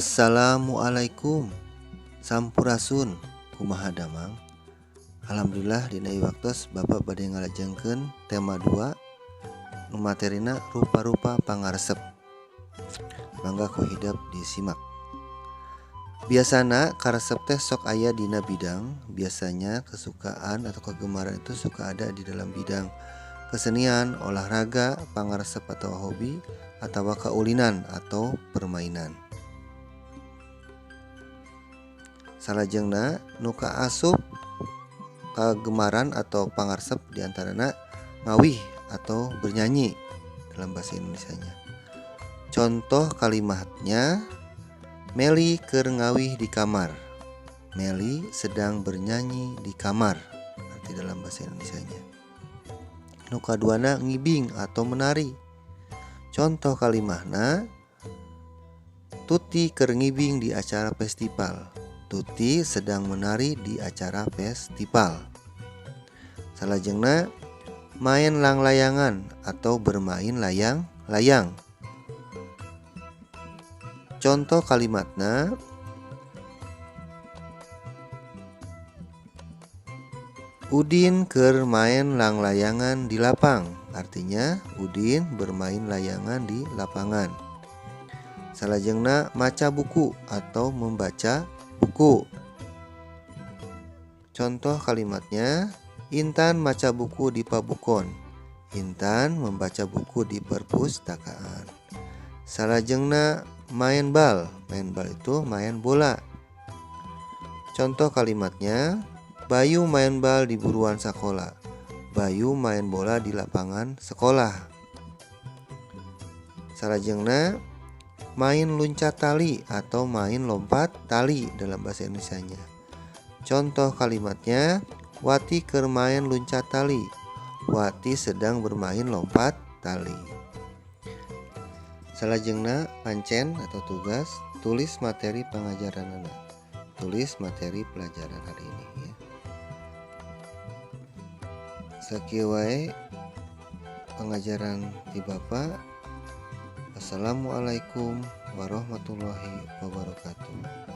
Assalamualaikum. Sampurasun. Kumaha damang? Alhamdulillah dina ieu waktos Bapak bade ngalajengkeun tema 2 nu materina rupa-rupa pangaresep. Mangga ku hidep disimak. Biasana karesep teh sok aya dina bidang, biasanya kesukaan atau kegemaran itu suka ada di dalam bidang kesenian, olahraga, pangaresep atau hobi, atau kaulinan atau permainan. Salajengna nu kaasup kagemaran atau pangaresep diantarana ngawih atau bernyanyi dalam bahasa Indonesianya. Contoh kalimatnya, Meli keur ngawih di kamar. Meli sedang bernyanyi di kamar, arti dalam bahasa Indonesianya. Nu kaduana ngibing atau menari. Contoh kalimahna, Tuti keur ngibing di acara festival. Tuti sedang menari di acara festival. Salajengna main langlayangan atau bermain layang-layang. Contoh kalimatna, Udin keur main langlayangan di lapang. Artinya Udin bermain layangan di lapangan. Salajengna maca buku atau membaca buku. Contoh kalimatnya, Intan maca buku di pabukon. Intan membaca buku di perpustakaan. Salajengna main bal. Main bal itu main bola. Contoh kalimatnya, Bayu main bal di buruan sekolah. Bayu main bola di lapangan sekolah. Salajengna main luncat tali atau main lompat tali dalam bahasa Indonesianya. Contoh kalimatnya, Wati keur main luncat tali. Wati sedang bermain lompat tali. Salajengna pancen atau tugas, tulis materi pengajaran anak. Tulis materi pelajaran hari ini ya. Sakieu wae pengajaran ti Bapak. Assalamualaikum warahmatullahi wabarakatuh.